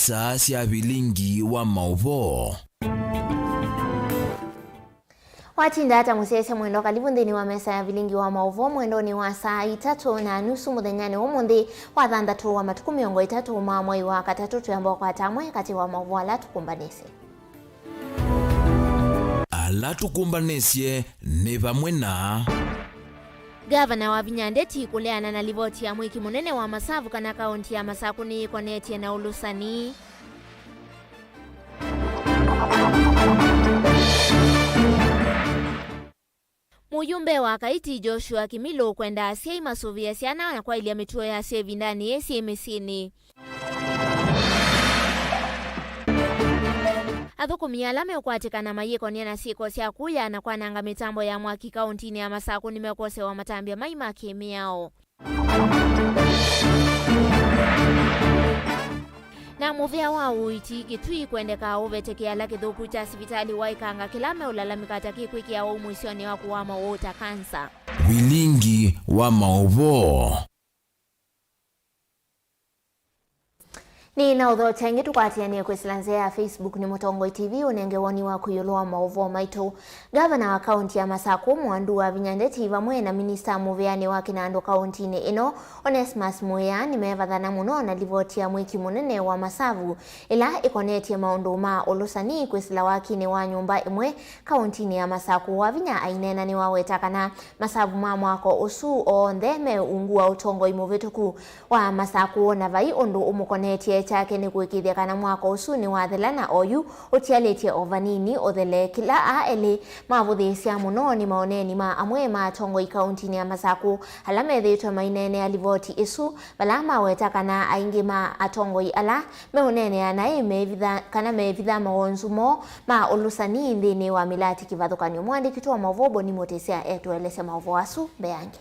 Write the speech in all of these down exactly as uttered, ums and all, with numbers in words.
Star sya vilingi wa maũvoo. Watinda ata mũsyaĩĩsya mwendwa? Kalivu nthĩnĩ wa mesa ya vilingi wa maũvoo mwendonĩ wa saa itatũ na nusu mũthenyanĩ wa ũmũnthĩ wa thanthatũ wa matukũ mĩongo ĩtatũ ma mwei wa katatũ. Twĩamba ũkwata amwe katĩ wa maũvoo ala tũkũmbanĩsye. Ala tũkũmbanĩsye nĩ vamwe na. Ngavana Wavinya Ndeti kũleana na livoti ya mwĩki mũnene wa masavu kana kaũnti ya Masakũ nĩyĩkonetye na ũlũsani. Mũyumbe wa Kaiti Joshua Kimilu kwenda asyai masũvĩe syana na kwaĩlya mĩtuo yasyo ĩvindanĩ yĩĩ syĩ mĩsyĩnĩ. Athũkũmi ala meũkwatĩkana mayĩkonĩa na syĩko sya kũya na kwananga mĩtambo ya mwaki kaũntinĩ ya Masakũ nĩmekwosewa matambya mai ma kĩ-mĩao. Na mũvĩa wa ũiiti Kitui kwendeka ũvete kĩala kĩthũku kya sivitalĩ wa Ikanga kĩla meũlalamĩka ta kĩkwĩkĩa wau mũisyonĩ wa kũwama ũũ ta kansa. Vilingi wa maũvoo. Nĩ na ũthokya ĩngĩ tũkwatĩanĩe kwĩsĩla nzĩa ya Facebook nĩ Mũtongoi T V ũnenge woni waku ĩũlũ wa maũvoo maitũ. Ngavana wa kaũnti ya Masakũ, Mwandu Wavinya Ndeti, vamwe na minista mũvĩanĩ wa kĩnandũ kaũntinĩ ĩno, Onesmus Mwĩa, nĩmevathana mũno na livoti ya mwĩki mũnene wa masavu ĩla ĩkonetye maũndũ ma ũlũsani kwĩsĩla wakinĩ wa nyũmba ĩmwe kaũntinĩ ya Masakũ. Wavinya aineena nĩwaweta kana masavu ma mwako ũsu onthe me ungu wa ũtongoi mũvĩtũku wa Masakũ, na vai ũndũ ũmũkonetye. Kyake nĩ kũĩkĩĩthya kana mwako ũsu nĩwathela, na oyu ũtialĩtye o vanini ũthele. Kĩla aa elĩ mavũthĩĩsya mũno nĩ maoneni ma amwe ma atongoi kaũntinĩ ya Masakũ ala methĩĩtwe maineenea livoti ĩsu, vala maweta kana aingĩ ma atongoi ala meũneenea naĩ mevitha, kana mevitha mawonzu moo ma ũlũsani nthĩnĩ wa mĩlatĩ kĩvathũkany'o. Mũandĩki witũ wa maũvoo Boni Mũtĩsya etũelesya maũvoo asu mbeange.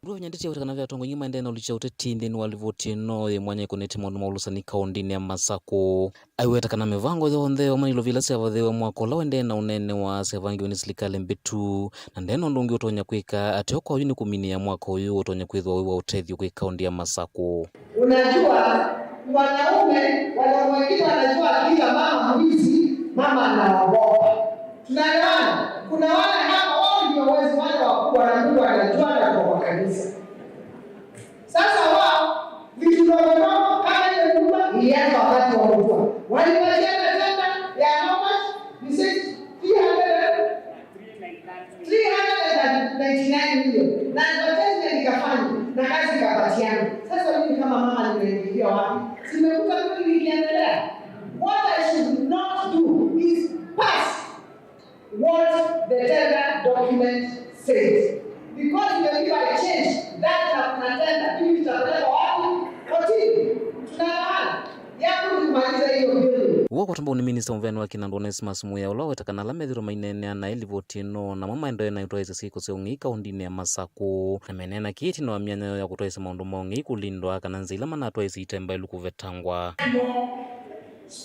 Mwandu Wavinya Ndeti aweta kana ve atongoi aingĩ maendee na ũlikya ũteti nthĩnĩ wa livoti ĩno yĩ mwanya ĩkonetye maũndũ ma ũlũsani kaũntinĩ ya Masakũ. Aiweta kana mĩvango yonthe ya ũmanĩlo vĩla syavathĩwe mwaka ũla ũendee na ũneenewa syavangiwe nĩ silikalĩ mbĩtu, na ndena ũndũ ũngĩ ũtonya kwĩka, ateo kwa oyu nĩ kũminĩa mwaka ũyũ ũtonya kwĩthĩwa wĩ wa ũtethyo kwĩ kaũnti ya Masakũ. Unajua, wanaume, wanaume wengine wanajua akiita mama mwizi, mama anaogopa. Tunaelewana? Kuna wale hapa, wao ndio wezi wale wakubwa, na Mungu anajua, na kwa kanisa. Sasa wao, vitu ndogo ndogo kama hiyo nyumba ilianza wakati wa mvua. Walipatiana tenda ya how much? You said three hundred and three hundred and ninety-nine million. Na advertisement ikafanywa, na kazi ikapatiana. Sasa mimi kama mama nimeingilia wapi? Simekuta kweli nikiendelea. What I should not do is pass what the tender document says. Because imepigwa change, that na kuna tender, mimi tutapeleka wapi? Kotini. Tunaelewana? Yangu ni kumaliza hiyo bill. Ũu ũkwatwa mbau nĩ minista mũvĩanĩ wa kĩnandũ Onesmus Mwĩa, ũla waweta kana ala methĩĩtwe maineenea naĩ livoti ĩno namo maendeee na ũtwaĩĩsya syĩko sya ũng'ei kaũntinĩ ya Masakũ, na meneena kĩĩ ĩtina wa myanya yoo ya kũtwaĩĩsya maũndũ ma ũng'ei kũlindwa kana nzĩa ila manatwaĩĩsya itembaĩlu kũvetangwa.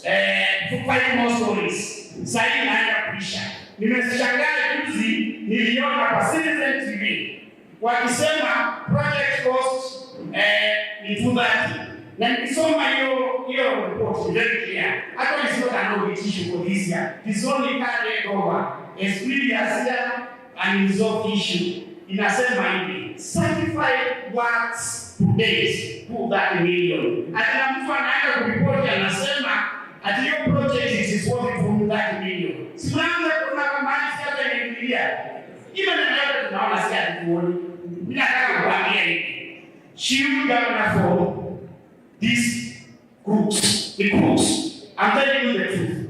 Eh, five more stories. Saa hii inaenda kuisha. Nimeshangaa juzi niliona kwa Citizen T V wakisema project cost, eh, ni two thirty. Na nikisoma hiyo, hiyo report very clear. Actually, it's not an audit issue for this year. It's only carried over as previous year unresolved issue. Inasema hivi, certified works to date, two thirty million. Ati na mtu anaenda kuripoti anasema ati hiyo project it is worth two thirty million. Si mnaanza kuona kama hali siasa inaingilia? Hiyo ndio yote tunaona si ati tuoni. Mimi nataka kuambia hivi. Shield governor for these crooks. The crooks. I'm telling you the truth.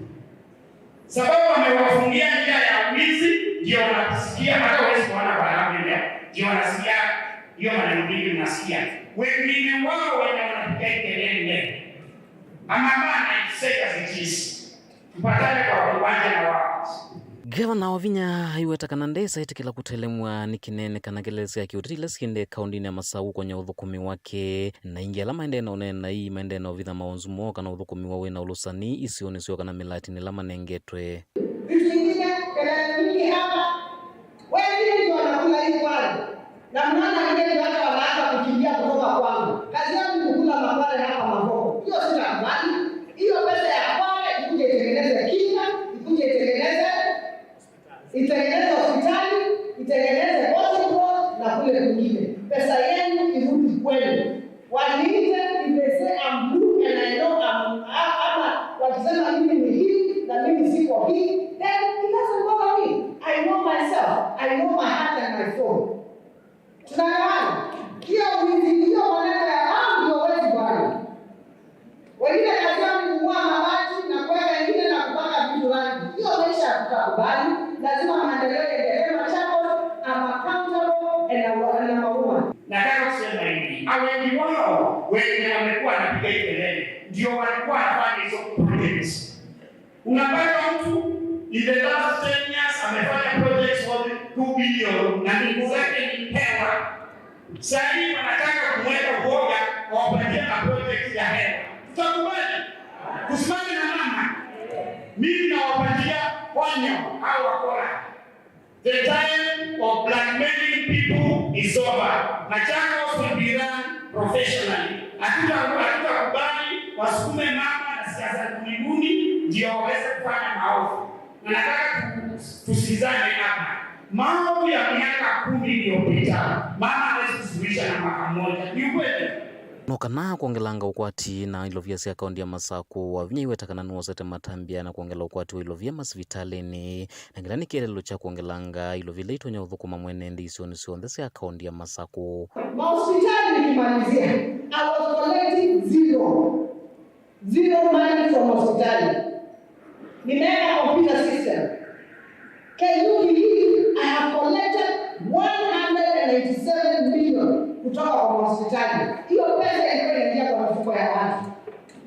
Sababu wamewafungia njia ya wizi, ndio wanasikia, hata huwezi kuona baramu leo, ndio wanasikia hiyo maneno mingi unasikia. Wengine wao wenye wanapiga kelele, I'm a man, I say as it is. Tupatane kwa uwanja na wao. Ngavana Wavinya aiweta kana ndesa ĩtĩkĩla kũtelemw'a nĩ kĩnene kana kelesi ya kĩũteti ila syendee kaũntinĩ ya Masakũ kũkonya ũthũkũmi wake, na aingĩ ala maendee na ũneena ii maendee na ũvitha mawonzu moo kana ũthũkũmi woo wĩ na ũlũsani isionĩ syoo kana mĩlatinĩ ĩla manengetwe. Vitu ingine, kelele mingi hapa. Wengine ndio wanakula hii kwale. Na mnaona wengine ndio hata wanaanza kukimbia kutoka kwangu. Kazi yangu ni kukula makwale hapa Mavoko. Hiyo sitakubali. Itengeneze hospitali, itengeneze coaching course na kule kwingine. Pesa yenu irudi kwenu. Waniite, if they say I'm blue and I know I'm, a- ama wakisema mimi ni hii na mimi siko hii, then it doesn't bother me. I know myself. I know my heart and my soul. Tunaelewana? Hiyo wizi, hiyo maneno ya hao ndio wezi bwana. Wengine kazi yao ni kung'oa mabati na kuweka ingine na kupaka vitu rangi. Hiyo maisha hatutakubali. Lazima maendeleo yaendelee. Machakos, I'm accountable and I'm a, and I'm a woman. Nataka kusema hivi, a wengi wao wenye wamekuwa wanapiga hii kelele ndio walikuwa wanafanya hizo projects. Unapata mtu in the last ten years amefanya projects worth two billion na ni zake ni hewa. Saa hii wanataka kumweka uoga, wawapatie na project ya hewa. Tutakubali? Tusimame na mama. Mimi nawapatia onyo hao wakora. The time of blackmailing people is over. Machakos will be run professionally. Hatuta- hatutakubali wasukume mama na siasa duni duni ndio waweze kufanya maovu. Na nataka tu- tusikizane hapa. Maovu ya miaka kumi iliyopita, mama hawezi kusuluhisha na mwaka mmoja. Ni ukweli? No kana kwongelanga ũkwati na ilovia sya kaũnti ya Masakũ, Wavinya aiweta kana nĩwosete matambya na kwongela ũkwati wa ilovia masivitalĩnĩ, na kĩla nĩ kĩeleelo kya kwongelanga ilovia ila itonya ũthũkũma mwene nthĩ isionĩ syonthe sya kaũnti ya Masakũ. Mahospitali nikimalizia, I was collecting zero. Zero money from hospitali. Nimeweka computer system. Can you believe I have collected one hundred and ninety-seven million kutoka kwa mahospitali? Hiyo pesa ilikuwa inaingia kwa mifuko ya watu.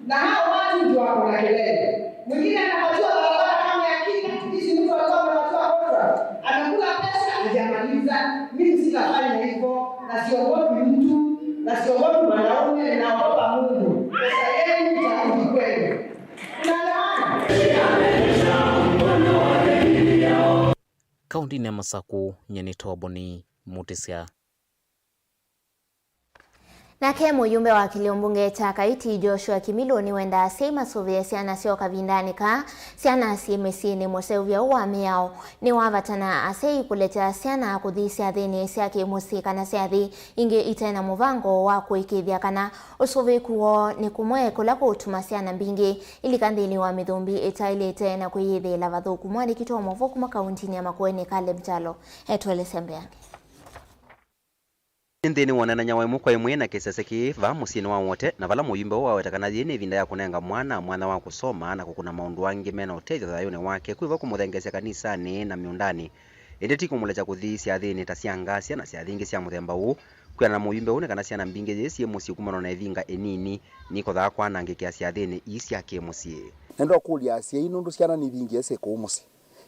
Na hao watu ndio wako na kelele. Mwingine anapatiwa barabara kama ya Kenya, hizi mtu alikuwa amepatiwa contract, amekula pesa, hajamaliza. Mimi sitafanya hivyo, na siogopi mtu, na siogopi mwanaume, naogopa Mungu. Pesa yenu itarudi kwenu. Tunaelewana? Kaũntinĩ ya Masakũ, nyie nĩ Toboni Mutisya. Nake mũyumbe wa kĩlio mbunge kya Kaiti, Joshua Kimilu, nĩwendaa asyai masũvĩe syana syoo kavindanĩ kaa. Syana syĩ mĩsyĩnĩ, mũseũvya ũũ wa mĩao nĩ wa vata, na asyai kũlekya syana kũthi syathĩnĩ sya kĩ-mũsyĩ kana syathĩ ingĩ ite na mũvango wa kũĩkĩĩthya kana ũsũvĩĩku woo nĩ kũmwe kũla kũũtuma syana mbingĩ ilika nthĩnĩ wa mĩthũmbi ĩtaĩlĩte na kwĩyĩthĩĩla vathũku. Mũandĩki witũ wa maũvoo kuma kaũntinĩ ya Makueni, Caleb Kyalo, etũelesya mbeanĩ. Nthĩnĩ wa ũneenany'a wa ĩmwe kwa ĩmwe na kĩsese kĩĩ vaa mũsyĩnĩ wa Wote, na vala mũyumbe ũũ waweta kana yĩĩ nĩ ĩvinda ya kũnenga mwana mwanya wa kũsoma na kũkũna maũndũ angĩ me na ũtethyo thayũnĩ wake, kwĩva kũmũthengeesya kanisanĩ na mĩũndanĩ, ĩndĩ ti kũmũlekya kũthi syathĩnĩ ta sya ngasya na syathĩ ingĩ sya mũthemba ũũ. Kwĩanana na mũyumbe ũũ, nĩ kana syana mbingĩ yĩĩ syĩ mũsyĩ kumana na ĩvinga ĩnini, nikothaa kwanangĩkĩa syathĩnĩ ii sya kĩ-mũsyĩ. Nenda ũkũlya asyai nũndũ syana nivingĩe syĩ kũu mũsyĩ.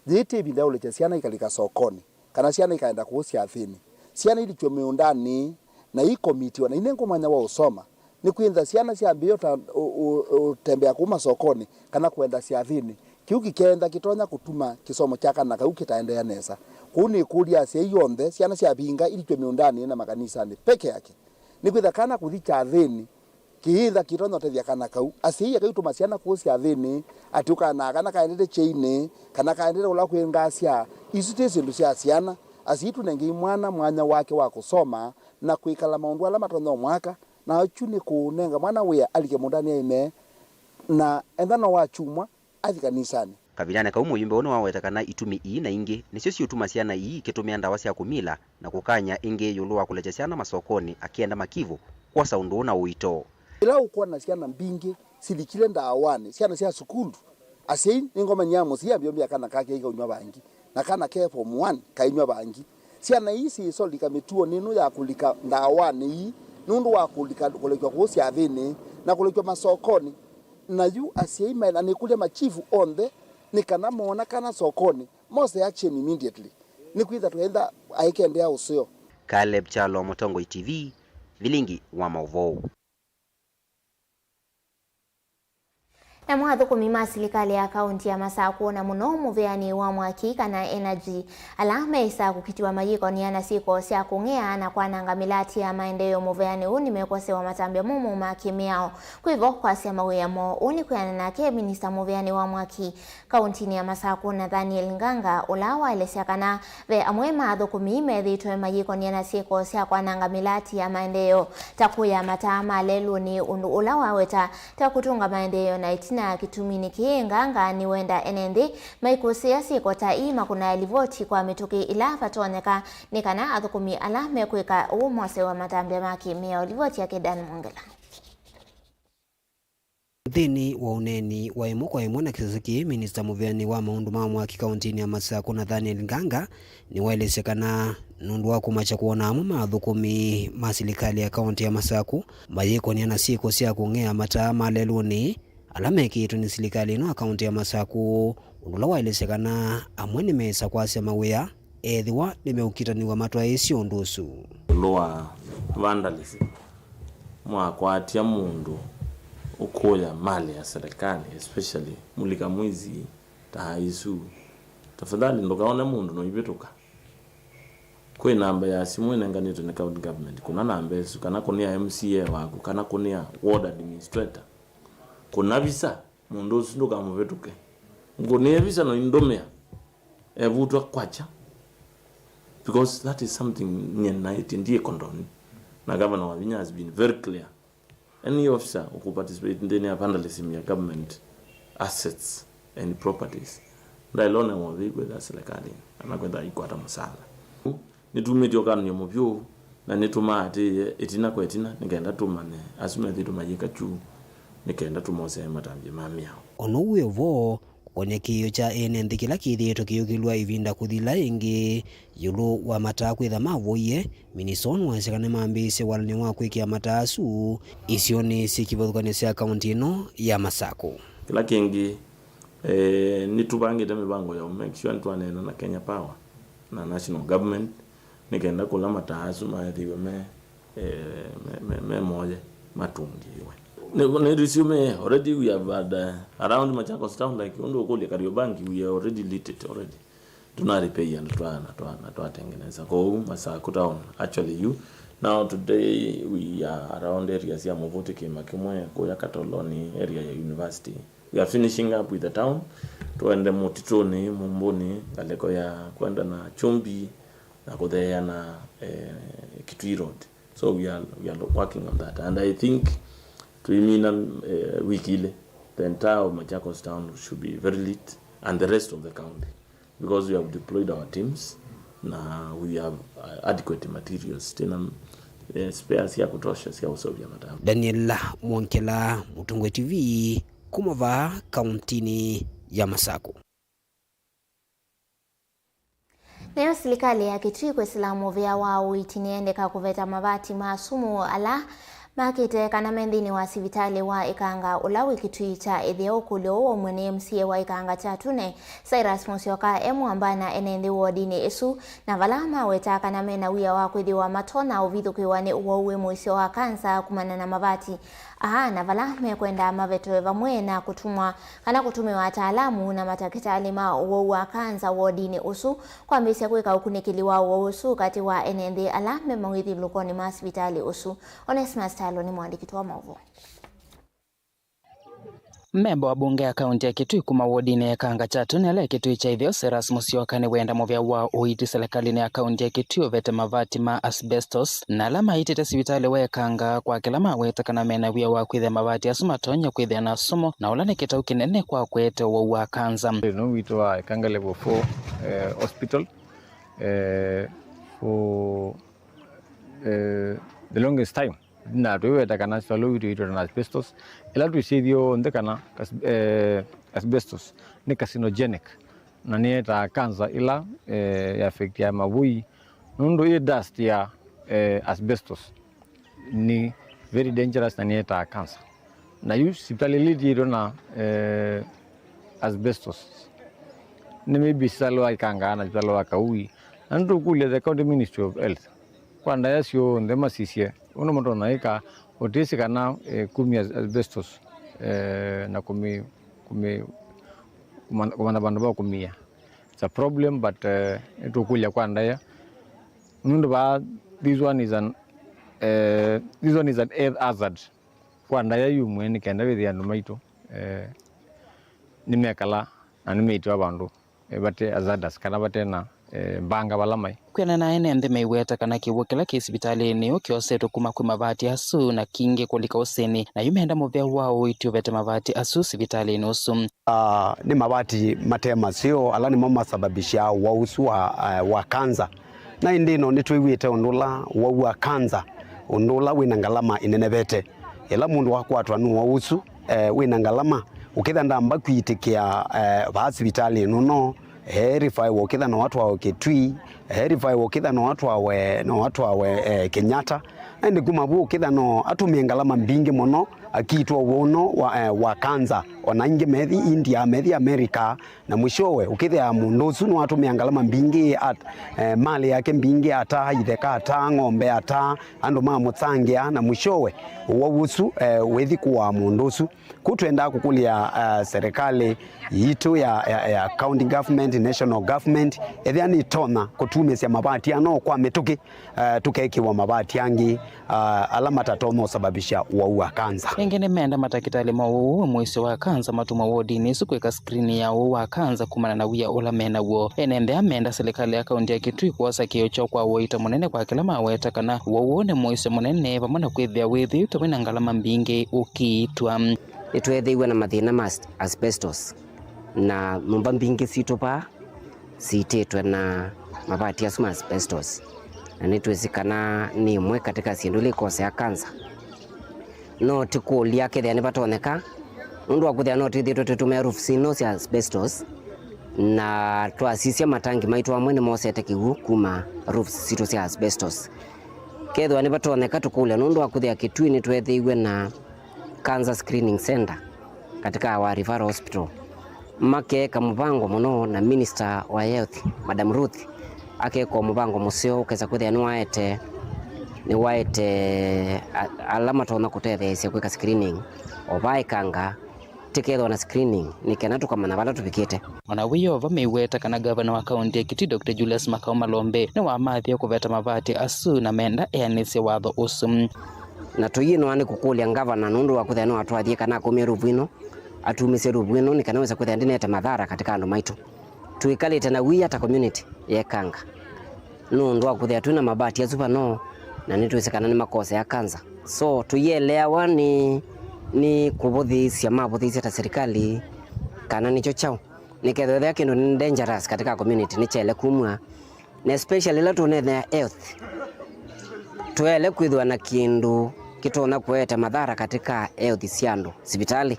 Yĩĩ ti ĩvinda ya ũlekya syana ikalika sokonĩ, kana syana ikaenda kũu syathĩnĩ. Syana ilikw'e mĩũndanĩ, na ikomitiwa, na inengwa mwanya wa ũsoma. Nĩkwĩthĩwa syana syambĩĩa ũta- ũ- ũ- ũtembea kũu masokonĩ, kana kũenda syathĩnĩ, kĩu kĩkeenda kĩtonya kũtuma kĩsomo kya kana kau kĩtaendeea nesa. Kwoou nĩkũlya asyai onthe, syana syavinga ilikw'e mĩũndanĩ na makanisanĩ peke yake. Nĩkwĩthĩwa kana kũthi kyathĩnĩ, kĩyĩtha kĩtonya ũtethya kana kau. Asyai ekai ũtũma syana kũu syathĩnĩ, atĩ ũkanaa kana kaendete kyeinĩ, kana kaendete kũla kwĩ ngasya. Isu ti syĩndũ sya syana. Asyai tũnengei mwana mwanya wake wa kũsoma na kwĩkala maũndũ ala matonya ũmwaka, na kyu nĩ kũnenga mwana wĩa alike mũũndanĩ aĩme, na ethĩwa no wa kyumwa, athi kanisanĩ. Kavindanĩ kau, mũyumbe ũũ nĩwaweta kana itumi ii na ingĩ nĩsyo siũtuma syana ii ikĩtũmĩa ndawa sya kũmila na kũkany'a ĩngĩ ĩũlũ wa kũlekya syana masokonĩ, akĩenda makivũ kwosa ũndũ ũũ na ũito. Ĩla ũkwona syana mbingĩ silikile ndaawanĩ, syana sya sukulu, asyai nĩngomany'a mũsyai ambĩombĩa kana kake ikaunyw'a vangi, na kana ke form one kainywa vangi. Syana ii syĩsolika mĩtuonĩ ĩno ya kũlika ndaawanĩ ii nũndũ wa kũlika kũlekw'a kũu syathĩnĩ na kũlekw'a masokonĩ. Na yu asyai maĩ na nĩkũlya machifu onthe nĩ kana moona kana sokonĩ, mose action immediately, nĩkwĩtha tũenda aĩkendea ũseo. Caleb Kyalo, Mũtongoi T V, vilingi wa maũvoo. Namo athũkũmi ma silikalĩ ya kaũnti ya Masakũ, na mũno mũvĩanĩ wa mwaki kana energy, ala meĩsaa kũkitĩwa mayĩkonĩa na syĩko sya kũng'ea na kwananga mĩlatĩ ya maendeeo mũvĩanĩ ũũ, nĩmekosewa matambya momũ ma kĩmĩao. Kwĩvo kwasya mawĩa moo. Ũũ nĩ kwĩanana nake minista mũvĩanĩ wa mwaki kaũntinĩ ya Masakũ, Nathaniel Nganga, ũla waelesya kana ve amwe ma athũkũmi methĩĩtwe mayĩkonĩa na syĩko sya kwananga mĩlatĩ ya maendeeo, ta kũya mataa ma lelũnĩ, ũndũ ũla waweta ta kũtũnga maendeeo. Na ĩtina ya kĩtuminĩ kĩĩ, Nganga nĩwenda ene nthĩ maikũsĩĩa syĩko ta ii makũnae livoti kwa mĩtũkĩ ĩla vatonyeka, nĩ kana athũkũmi ala mekwĩka ũu mosewe matambya ma kĩmĩao. Livoti yake Dan Mwongela. Nthĩnĩ wa ũneeni wa ĩmwe kwa ĩmwe na kĩsese kĩĩ, minista mũvĩanĩ wa maũndũ ma mwaki kaũntinĩ ya Masakũ, Nathaniel Nganga, nĩwaelesye kana nũndũ wa kũmakya kwona amwe ma athũkũmi ma silikalĩ ya kaũnti ya Masakũ mayĩkonĩa na syĩko sya kũng'ea mataa ma lelũnĩ ala mekĩĩtwe nĩ silikalĩ ĩno ya kaũnti ya Masakũ, ũndũ ũla waelesye kana amwe nĩmeĩsa kwasya mawĩa ethĩwa nĩmeũkitanĩw'a matwaĩĩsye ũndũ ũsu. Ũndũ wa vandalism, mwakwatya mũndũ ũkũya mali ya serikali, especially mulika mwizi ta isu, tafadhali ndũkaone mũndũ noivĩtũka. Kwĩ namba ya simũ ĩnenganĩtwe nĩ county government, kũna namba ĩsu, kana kũnĩa M C A waku, kana kũnĩa ward administrator, kũna visa. Mũndũ ũsu ndũkamũvĩtũke. Ngũnĩe visa no indũmĩa. Evutwa kwacha. Because that is something nyie naĩtye ndiĩ condone. Na Governor Wavinya has been very clear. Any officer who participate nthĩnĩ ya vandalism ya government assets and properties, ndaĩlone wovĩ kwĩtha serikali, ana kwĩtha ikwata mũsaala. Nĩtumĩtye ũkanany'o mũvyũ, na nĩtũmaatĩĩe ĩtina kwa ĩtina, nĩ kenda tũmanye asu methĩĩtwe mayĩka kyu, nĩ kenda tũmosee matambya ma mĩao. O na ũu wĩ o vo, kũkony'a kĩĩo kya ene nthĩ kĩla kĩthĩĩtwe kĩyũkĩlw'a ĩvinda kũthila ĩngĩ ĩũlũ wa mataa kwĩtha mavoie, minista ũũ nĩwaisye kana nĩmambĩĩsye walany'o wa kwĩkĩa mataa asu isionĩ syĩ kĩvathũkany'o sya kaũnti ĩno ya Masakũ. Kĩla kĩngĩ, eh, nĩtũvangĩte mĩvango ya make sure nĩtwaneena na Kenya Power na national government, nĩ kenda kũla mataa asu maethĩiwe me, eh, me, me, me moye matũngĩĩwe. Nĩ, nĩ resume already, we have had, uh, around Machakos town, like, ũndũ ũkũlya Kariobangi, we already lit it already. Tuna repair na twa, na twa, na twatengeneza. Kwoou Masakũ town, actually, you, now today we are around areas ya Mũvũtĩ, Kĩĩma Kĩmwe, kũya Katoloni, area ya university. We are finishing up with the town. Tuende mũtitũnĩ, Mũmbũnĩ, ngalĩko ya kwenda na Chumbi, na kũtheea na, eh, Kitui Road. So we are, we are working on that. And I think tuimina, eh, wiki ilĩ, the entire of Machakos town should be very lit and the rest of the county. Because we have deployed our teams, na we have, uh, adequate materials. Tena, eh, spares ya kutosha cia ũseũvya mataa. Daniel Mwongela, Mũtongoi T V, kuma vaa kauntinĩ ya Masakũ. Nayo silikalĩ ya Kitui kwĩsĩla mũvĩa wa ũiiti nĩyendeka kũveta mavati ma sumu ala makĩte kana me nthĩnĩ wa sivitalĩ wa Ĩkanga ũla wĩ Kitui kya ĩtheo. Ũkũlyo ũũ waumw'a nĩ M C A wa Ĩkanga kya Tune, Cyrus Musyoka, e mwamba na ene nthĩ wodinĩ ĩsu, na vala mawetaa kana mena wia wa kwĩthĩwa matonya ũvithũkĩwa nĩ ũwau wĩ mũisyo wa kanza kumana na mavati aa, na vala mekwenda mavetwe vamwe na kũtũmwa kana kũtũmĩwa ataalamu na matakĩtalĩ ma ũwau wa kanza wodinĩ ũsu, kwambĩĩsya kwĩka ũkunĩkĩli wa ũwau ũsu katĩ wa ene nthĩ ala me mawĩthyũlũlũkonĩ ma sivitalĩ ũsu. Onesmus Talo nĩ mũandĩki witũ wa maũvoo. Memba wa mbunge ya kaunti ya Kitui kuma wodinĩ ya Ĩkanga kya Tune ala e Kitui kya ĩtheo, Cyrus Musyoka, nĩwenda mũvĩa wa ũiiti silikalĩnĩ ya kaunti ya Kitui ũvete mavati ma asbestos, na ala maitĩte sivitalĩ wa Ĩkanga kwa kĩla maweta kana mena wia wa kwĩthĩa mavati asu matonya kwĩthĩa na sumu, na ũla nĩ kĩtau kĩnene kwa kũete ũwau wa kanza. Ĩno witũ wa Ĩkanga Level four, eh, hospital, eh, for, eh, the longest time. Na tũiweta kana sivitalĩ witũ wĩtwa na asbestos, ĩla twĩsĩ ithyonthe kana kas-, eh, asbestos nĩ carcinogenic, na nĩyetaa cancer ĩla, eh, ya affectia mavũi, nũndũ ĩ dust ya, eh, asbestos nĩ very dangerous na nĩyetaa cancer. Na yu sivitalĩ ĩla ĩtiĩtwe na, eh, asbestos nĩ maybe sivitalĩ wa Ĩkanga na sivitalĩ wa Kaui, na nĩtũkũlya the County Ministry of Health kwa ndaĩa syonthe masisye ũndũ matonya ĩka ũtĩsĩ kana, eh, kumya asbestos eh, na kũmĩ, kũmĩ, kũmanya, kũmanya vandũ va kũmia. It's a problem, but, eh, nĩtũkũlya kwa ndaĩa. Nũndũ vaa, this one is an, eh, this one is an health hazard. Kwa ndaĩa yu mwene, nĩ kenda wĩthĩa andũ maitũ, eh, nĩmekala na nĩmeitiwa vandũ, eh, vate hazardous kana vate na, eh, mbanga vala mai. Kwĩanana na ene nthĩ meiweta kana kĩw'ũ kĩla kĩ sivitalĩnĩ ĩũ kyosetwe kuma kwĩ mavati asu na kingĩ kũlika ũsĩnĩ, na yu menda mũvea wa ũiiti ũvete mavati asu sivitalĩnĩ ũsu. Ah, nĩ mavati mate maseo ala nĩmo masababishaa ũwau ũsu wa, eh, wa kanza. Na ĩndĩ ĩno nĩtwĩw'ĩte ũndũ ũla ũwau wa kanza, ũndũ ũla wĩna ngalama ĩnenevete. Ĩla mũndũ wakwatwa nĩ ũwau ũsu, eh, wĩna ngalama, ũkĩthĩa ndamba kwĩtĩkĩa, eh, vaa sivitalĩnĩ ũno, eh, erifaiwe ũkĩthĩa no atwawe Kitui, eh, erifaiwe ũkĩthĩa no atwawe, no atwawe, eh, Kenyatta. Na ĩndĩ kuma vu ũkĩthĩa no atũmĩe ngalama mbingĩ mũno, akitwa ũwau ũno wa, eh, wa kanza. Ona aingĩ methi India, methi America, na mwishowe, ũkĩthĩa mũndũ ũsu nĩwatũmĩa ngalama mbingĩ, at-, eh, malĩ yake mbingĩ, ataa itheka, ataa ng'ombe, ataa andũ mamũsangĩa, na mwishowe, ũwau ũsu, eh, wĩthi kũaa mũndũ ũsu. Kũu twendaa kũkũlya, eh, serikali yitũ ya, ya, ya county government, national government, ethĩa nĩtonya kũtumĩsya mavati ano kwa mĩtũkĩ, eh, tũkekĩwa mavati angĩ, ah, ala matatonya ũsababisha ũwau wa kanza. Ĩngĩ nĩmenda matakĩtalĩ ma ũwau wa mũisyo wa kanza matũmwe wodinĩ ĩsu kwĩka screen ya ũwau wa kanza kumana na wia ũla menaw'o. Ene nthĩ aa menda silikalĩ ya kaunti ya Kitui kwosa kĩĩo kyoo kwa ũito mũnene kwa kĩla maweta kana ũwau ũũ nĩ mũisyo mũnene vamwe na kwĩthĩa wĩthĩĩtwe wĩna ngalama mbingĩ ũkiitwa. Nĩtweethĩiwe na mathĩna ma as-, asbestos, na nyũmba mbingĩ sitũ vaa siitĩtwe na mavati asu ma asbestos, na nĩtwĩsĩ kana nĩ ĩmwe katĩka syĩndũ ila ikosea kanza. No tũkũlya kethĩa nĩvatonyeka, nũndũ wa kwĩthĩa no twĩthĩĩtwe tũtũmĩa roofs ino sya asbestos, na twasisya matangi maitũ amwe nĩmosete kĩw'ũ kuma roofs sitũ sya asbestos. Kethĩwa nĩvatonyeka tũkũlya, nũndũ wa kwĩthĩa Kitui nĩtweethĩiwe na Cancer Screening Center katika our referral hospital. Makeeka mũvango mũno na Minister wa Health, Madam Ruth, akeeka mũvango mũseo ũkesa kwĩthĩa nĩwaete, nĩwaete a-, ala matonya kũtetheesya kwĩka screening o vaa Ikanga, tĩkethwa na screening nĩ kana tũkamanya vala tũvikĩte. O na wĩ o va, meiweta kana ngavana wa kaunti ya Kitui, Doctor Julius Makau Malombe, nĩwamathie kũveta mavati asu na menda eanĩsye watho ũsu. Na tũyĩnoa nĩ kũkũlya ngavana nũndũ wa kwĩthĩa no atwathie kana akũmie ruvu ĩno, atumĩsye ruvu ĩno nĩ kana wĩsa kwĩthĩa ndĩnete mathara katika andũ maitũ. Twĩkalĩte na wia ta community ya Ikanga nũndũ wa kwĩthĩa twĩ na mavati asu vano, na nĩtwĩsĩ kana nĩmakosea kanza. So, tũyĩeleawa nĩ, nĩ kũvũthĩĩsya mavũthĩĩsya ta serikali kana nĩkyo kyaũ. Nĩkethĩwa ethĩa kĩndũ nĩ dangerous katika community, nĩkyaĩle kumw'a. Na especially ĩla tũneenea health, twaĩle kwĩthĩwa na kĩndũ kĩtonya kũete mathara katika health sya andũ sivitalĩ,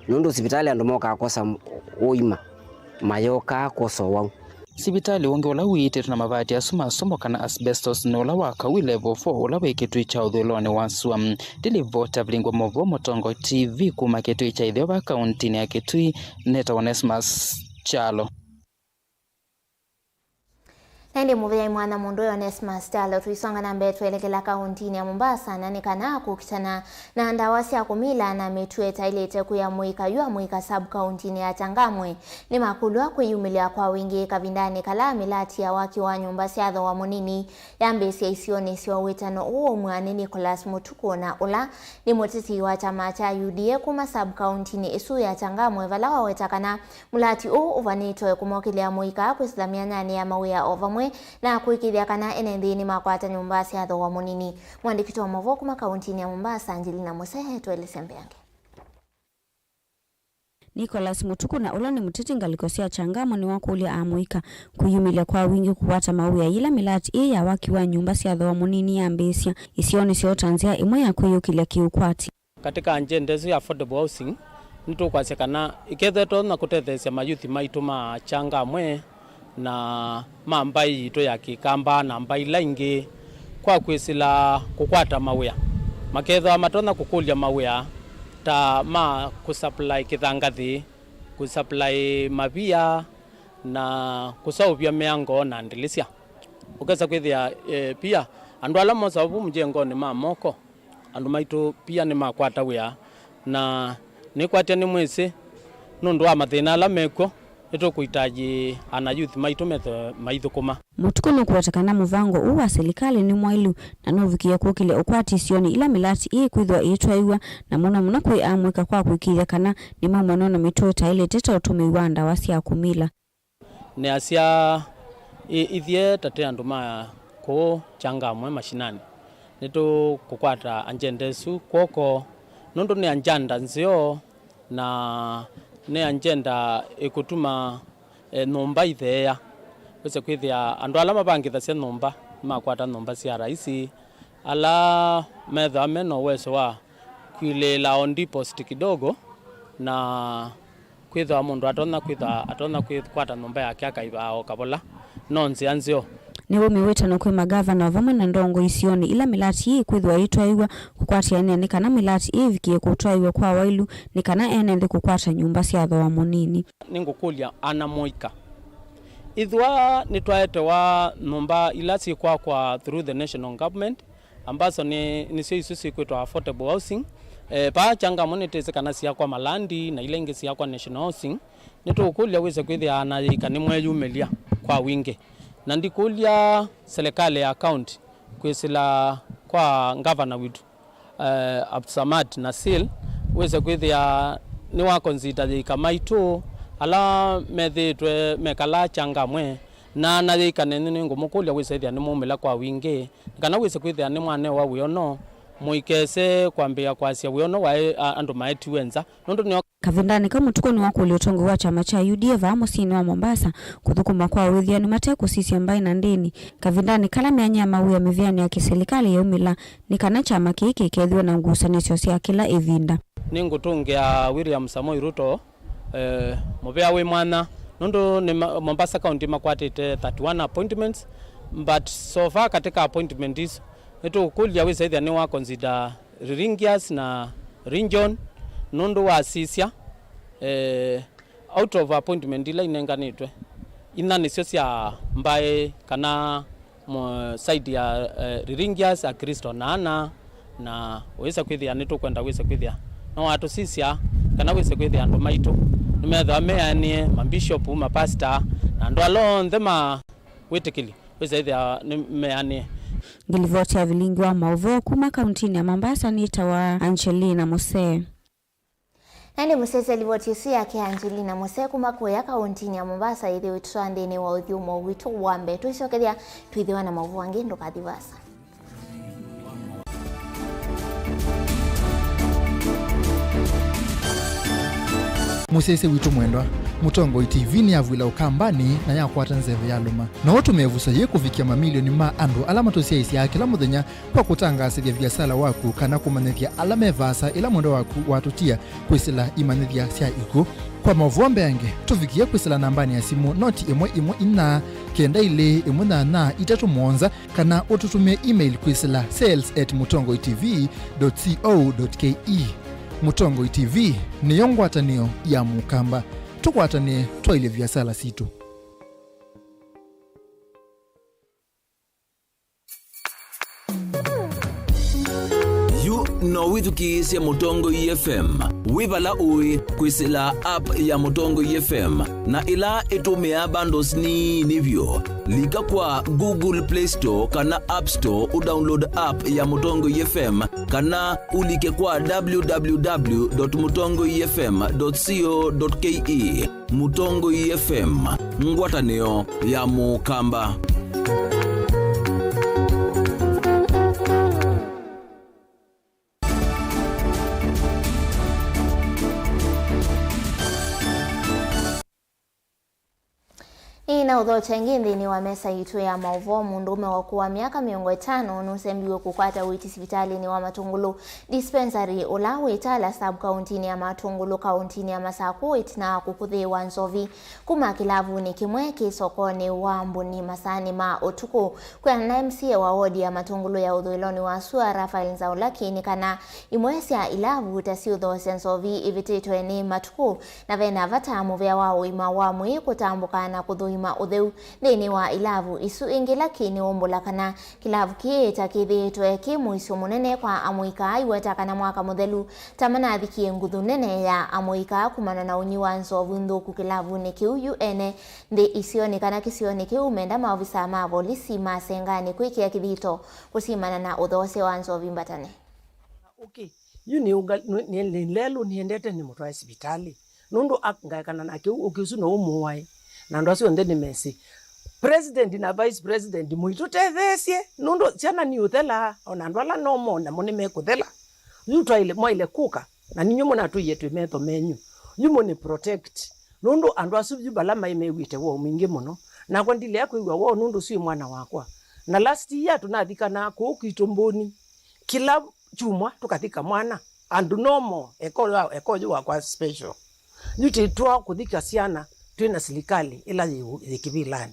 nũndũ sivitalĩ andũ mokaa kwosa ũima, mayokaa kwosa ũwau. Sivitalĩ ũngĩ ũla ũiitĩtwe na mavati asu ma sumu kana asbestos nĩ ũla wa Kawi Level four ũla wĩ Kitui kya ũthũĩlonĩ wa sua. Ndilivota vilingwa movoo Mũtongo T V kuma Kitui kya ĩtheo va kauntinĩ ya Kitui, nĩtawa Onesmus Kyalo. Na ĩndĩ mũvĩai mwana mũndũ Onesmus Kyalo, tũisonga na mbee twelekela kauntinĩ ya Mombasa, na nĩ kana kũkitana na ndawa sya kũmila na mĩtũ ĩtaĩlĩte kwĩa mũika yu amũika sub kauntinĩ ya Changamwe nĩmakũlw'a kwĩyumĩlya kwa wingĩ kavindanĩ kala mĩlati ya waki wa nyũmba sya thooa mũnini yambĩĩsya isionĩ sya ũwĩtano ũũ. Ũmwe nĩ Nicholas Mũtuku, na ũla nĩ mũteti wa kyama kya U D A kuma sub kauntinĩ ĩsu ya Changamwe, vala waweta kana mũlati ũũ ũvanĩtwe kũmokĩlĩa mũika kwĩsĩla myanyanĩ ya mawĩa o vamwe na kũĩkĩĩthya kana ene nthĩ nĩmakwata nyũmba sya thooa mũnini. Mũandĩki witũ wa maũvoo kuma kauntinĩ ya Mombasa, Angelina Musehe, tũelesye mbeange. Nicholas Mũtuku, na ũla nĩ mũteti ngalĩko sya Changamwe, nĩwakũlya amũika kwĩyumĩlya kwa wingĩ kũkwata mawĩa yĩla mĩlati ĩĩ ya waki wa nyũmba sya thooa mũnini yambĩĩsya isionĩ syoo ta nzĩa ĩmwe ya kwĩyũkĩlya kĩũkwati. Katika agenda ĩsu ya affordable housing, nĩtũkwasya kana ĩkethĩwa ĩtonya kũtetheesya mayuthi maitũ ma Changamwe na ma mbaĩ yitũ ya Kĩkamba na mbaĩ ila ingĩ kwa kwĩsĩla kũkwata mawĩa, makethĩwa matonya kũkũlya mawĩa ta ma kũsupply kĩthangathĩ, kũsupply mavia na kũseũvya mĩango na ndĩlĩsya. Ũkesa kwĩthĩa, eh, pia andũ ala mosawa vu mjengonĩ ma moko, andũ maitũ pia nĩmakwata wĩa, na Nĩkwatya nĩmwĩsĩ nũndũ wa mathĩna ala mekw'o, nĩtũkũitaji ana youth maitũ methe maithũkũma. Mũtuku nũkũweta kana mũvango ũũ wa silikalĩ nĩ mwaĩlu na nũvikĩe kũkĩlya ũkwati isionĩ ila mĩlati ĩĩ kwĩthĩwa ĩitwaĩw'a, na mũno mũno kwĩ amũika kwa kũĩkĩĩthya kana nĩmaumanywa na mĩtuo ĩtaĩlĩte ta ũtũmĩi wa ndawa sya kũmila. Nĩasya, ĩ-, ithyĩ ta twĩ andũ ma kũũ Changamwe mashinani, nĩtũkũkwata agenda ĩsu kw'oko, nũndũ nĩ agenda nzeo na nĩ agenda ĩkũtuma, e, nyũmba itheea. Wĩse kwĩthĩa andũ ala mavangĩthasya nyũmba nĩmakwata nyũmba sya raisi, ala methĩwa me na ũweso wa kwilĩĩla on deposit kidogo, na kwĩthĩwa mũndũ atonya kwĩthĩwa atonya kwĩkwata nyũmba yake akaivaa o kavola, no nzĩa nzeo. Nĩw'o mĩwĩtano kwĩ magavana o vamwe na ndongoi isionĩ ila mĩlati ĩĩ kwĩthĩwa ĩitwaĩw'a kũkwatĩanĩa nĩ kana mĩlati ĩĩ ĩvikĩe kũtwaĩw'a kwa waĩlu nĩ kana ene nthĩ kũkwata nyũmba sya thooa mũnini. Nĩngũkũlya ana mũika, ĩthĩwa nĩtwaetewa nyũmba ila syĩkwakwa through the national government, ambazo nĩ, nĩsyo isu syĩkwĩtwa affordable housing. E, vaa Changamwe nĩtwĩsĩ kana syakwa Malandi na ila ingĩ syakwa National Housing. Nĩtũkũlya wĩse kwĩthĩa ana yĩika nĩmweyumĩlya kwa wingĩ. Na ndikũlya serikali ya county kwĩsĩla kwa ngavana witũ, e, Abdulsamad Nasil, wĩse kwĩthĩa nĩwakonzita yĩika maitũ ala methĩĩtwe mekalaa Changamwe, na ana yĩika nenyu nĩngũmũkũlya wĩse ĩthĩa nĩmwaumĩla kwa wingĩ. Nĩ kana wĩse kwĩthĩa nĩmwanewa wĩono, mũikese kwambĩĩa kwasya wĩono waĩ a-, andũ maetiwe nza, nũndũ nĩo. Kavindanĩ kau mũtuku nĩwakũlya ũtongoi wa kyama kya U D A vaa mũsyĩnĩ wa Mombasa kũthũkũma kwa wĩthĩanu mate kũsisya mbaĩ na ndĩni, kavindanĩ kala myanya ya mawĩa mĩvĩanĩ ya kĩsilikalĩ yaumĩla, nĩ kana kyama kĩĩ kĩkethĩwe na ngusanĩsyo sya kĩla ĩvinda. Nĩngũtũngĩa William Samoei Ruto, eh, mũvea wĩ mwanya, nũndũ nĩ ma-, Mombasa County makwatĩte thirty-one appointments, but so far katika appointment isu, nĩtũkũlya wĩse ĩthĩa nĩwa consider Riringius na Region, nũndũ wasisya, eh, out of appointment ila inenganĩtwe, inya nĩsyo sya mbaĩ kana mo-, side ya, eh, Riringius, Akristo na ana, na wĩsa kwĩthĩa nĩtũkwenda wĩse kwĩthĩa no watũsisya kana wĩse kwĩthĩa andũ maitũ nĩmethĩwa meanĩe, mambishopu, mapasta na andũ ala onthe ma wĩtĩkĩli wĩse ĩthĩa nĩmeanĩe. Ngilivoti ya vilingi wa maũvoo kuma kauntinĩ ya Mombasa nĩtawa Angelina Musee. Na nĩ mũsese livoti ĩsu yake Angelina Musee kuma kũya kauntinĩ ya Mombasa, ĩthĩwe tũtwaa nthĩnĩ wa ũthyũmũo witũ wa mbee. Twĩsyokethya twĩthĩwa na maũvoo angĩ, ndũkathi vaasa. Mũsyaĩĩsya witũ mwendwa, Mũtongoi T V nĩyavw'ĩla Ũkambanĩ na yakwata nzeve ya lũma. No ũtũmĩe ĩvuso yĩĩ kũvikĩa mamilioni ma andũ ala matũsyaĩĩsyaa kĩla mũthenya kwa kũtangaasĩthya viasala waku kana kũmanyĩthya ala me vaasa ĩla mwendwa waku watũtia kwĩsĩla imanyĩthya sya ikw'ũ. Kwa maũvoo mbeange, tũvikĩe kwĩsĩla nambanĩ ya simũ noti ĩmwe ĩmwe inya kenda ilĩ ĩmwe nyanya itatũ mũonza, kana ũtũtũmĩe email kwĩsĩla sales at mũtongoi T V dot co dot K E. Mũtongoi T V nĩyo ngwatanĩo ya Mũkamba. Tũkwatanĩe twaĩlye viasala sitũ. Yu no wĩthukĩĩsye Mũtongoi F M wĩ vala ũĩ kwĩsĩla app ya Mũtongoi F M, na ĩla ĩtũmĩaa bundles nini vyũ. Lika kwa Google Play Store kana App Store ũdownload app ya Mũtongoi F M, kana ũlike kwa w w w dot mũtongoi f m dot co dot k e. Mũtongoi F M, ngwatanĩo ya Mũkamba. Nĩnaũthokya ĩngĩ nthĩnĩ wa mesa yitũ ya maũvoo. Mũndũũme wa ũkũũ wa myaka mĩongo ĩtano nũsembiw'e kũkwata ũiiti sivitalĩnĩ wa Matũngũlũ Dispensary, ũla wĩ Tala sub-kauntinĩ ya Matũngũlũ, kauntinĩ ya Masakũ, ĩtina wa kũkũthĩĩwa nzovi kuma kĩlavunĩ kĩmwe kĩ sokonĩ wa Mbũni masaanĩ ma ũtukũ. Kwĩanana na M C A wa wodi ya Matũngũlũ ya ũthũĩlonĩ wa sua, Raphael Nzaulaki, nĩ kana imwe sya ilavu ta siũthoosya nzovi ivĩtĩtwe nĩ matukũ, na vena vata mũvĩa wa ũima wa mwĩĩ kũtambũka na kũthũima ũtheu nthĩnĩ wa ilavu isu. Ĩngĩ, ĩla kĩnĩũmbũla kana kĩlavu kĩĩ ta kĩthĩĩtwe kĩ mũisyo mũnene kwa amũika aa, iweta kana mwaka mũthelu ta manathikie nguthu nene ya amũika aa kumana na ũnywi wa nzovu nthũku kĩlavunĩ kĩu. Yu ene nthĩ isionĩ kana kĩsionĩ kĩu menda maovisa ma volisi ma Senganĩ kwĩkĩa kĩthito kũsimana na ũthoosya wa nzovi mbatane. Ũkĩ, yu nĩ ũnga-, nĩ, nĩ, nĩ lelũ nĩendete nĩmũtwae sivitalĩ. Nũndũ ak-, ngaekana na kĩu, ũkĩ ũsu no ũmũae. Na andũ asu onthe nĩmesĩ. President na vice president, mũitũtetheesye. Nũndũ syana niũthela, o na andũ ala no mone mo nĩmekũthela. Yu twaile, mwaile kũka, na ninyu mũnatũie twĩ metho menyu. Yu mũnĩ protect. Nũndũ andũ asu yu vala maĩ mew'ĩte woo mwingĩ mũno. Nakwa ndilea kwĩw'a woo nũndũ ũsu ĩ mwana wakwa. Na last year tũnathikanaa kũu kwitũ Mbũni. Kĩla kyumwa tũkathika mwana. Andũ normal, eka ũyũ wa-, eka ũyũ wakwa special. Yu tĩtwaa kũthika syana twĩ na silikalĩ ĩla yĩ, yĩ kĩvĩlanĩ.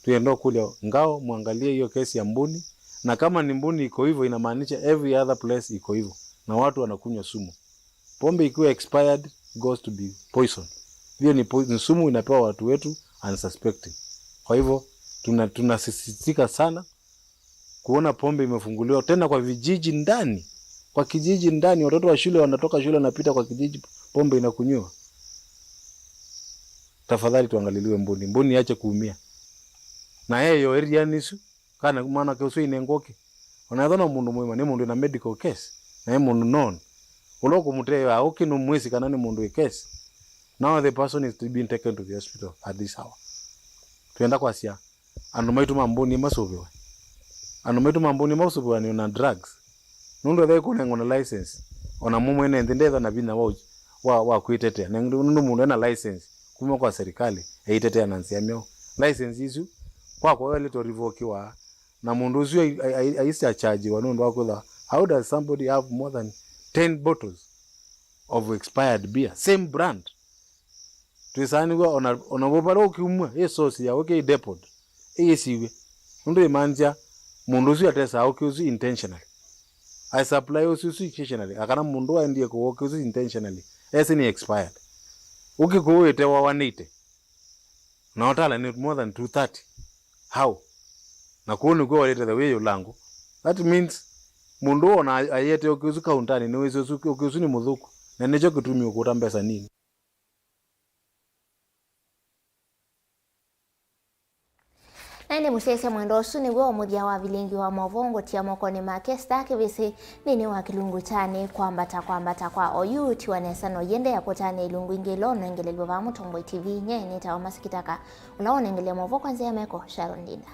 Twĩenda kũlya ngao mwangalie hiyo kesi ya Mbuni, na kama ni Mbuni iko hivyo, inamaanisha every other place iko hivyo, na watu wanakunywa sumu. Pombe ikiwa expired goes to be poison. Hiyo ni po-, ni sumu inapewa watu wetu unsuspecting. Kwa hivyo tuna-, tunasisitika sana kuona pombe imefunguliwa tena kwa vijiji ndani, kwa kijiji ndani, watoto wa shule wanatoka shule wanapita kwa kijiji, pombe inakunywa. Tafadhali tuangaliliwe Mbuni, Mbuni iache kuumia. Na yeye yo area nisu, kana mwanake ũsu ine ngoki. Ona ethwa no mũndũ mũima, nĩ mũndũ ina medical case, na nĩ mũndũ known. Ũla ũkũmũteea ũkĩ nũmwĩsĩ kana nĩ mũndũ ĩ case. Now the person is being taken to the hospital at this hour. Twenda kwasya, andũ maitũ ma Mbũni masũvĩwe. Andũ maitũ ma Mbũni masũvĩwa nĩ na drugs. Nũndũ ethwa ĩkũnengwa na license, ona mũ mwene nthĩ ndetha na vinya wa, wa, wa kwĩtetea. Na nũndũ mũndũ ena license kuma kwa serikali, eitetea na nzĩa myaũ. License isu, kwa kwa eletwa revokiwa, na mũndũ ũsu ai-, ai-, ai-, aisya chargiwa nũndũ wa kwĩtha. How does somebody have more than ten bottles of expired beer, same brand? Twĩsaa nĩw'o ona, ona vo vala ũkĩumw'a, ĩ source ya ũkĩ ĩ depot, ĩyĩsiw'e. Nũndũ ĩmaanisya mũndũ ũsu atesaa ũkĩ ũsu intentionally. I supply ũsu ũsu intentionally, kana mũndũ waendie kũwa ũkĩ ũsu intentionally, esĩ nĩ expired. Ũkĩ kũũ wĩte wa one eighty, na ũtala nĩ more than two thirty. How? Na kũu nĩkw'o walĩte the way yũlangũ. That means mũndũ ũũ ona ayĩete ũkĩ ũsu kauntanĩ, nĩwĩsĩ ũsu, ũkĩ ũsu nĩ mũthũku, na nĩkyo kĩtumi ũkũta mbesa nini. Na ĩndĩ mũsyaĩĩsya mwendwa, ũsu nĩw'o mũthya wa vilingi wa maũvoo ngũtia mokonĩ ma Kesta Kĩvĩsĩ nthĩnĩ wa kĩlungu kya Nĩ Kwambata Kwambata Kwa Oyu. Ũtiwa nesa na ũiendeea kũtanĩa ilungu ingĩ ila ũnengelelw'a vaa Mũtongoi T V. Nyie nĩtawa Masikitaka, ũla ũnengelea maũvoo kwa nzĩa ya meko, Sharon Ndinda.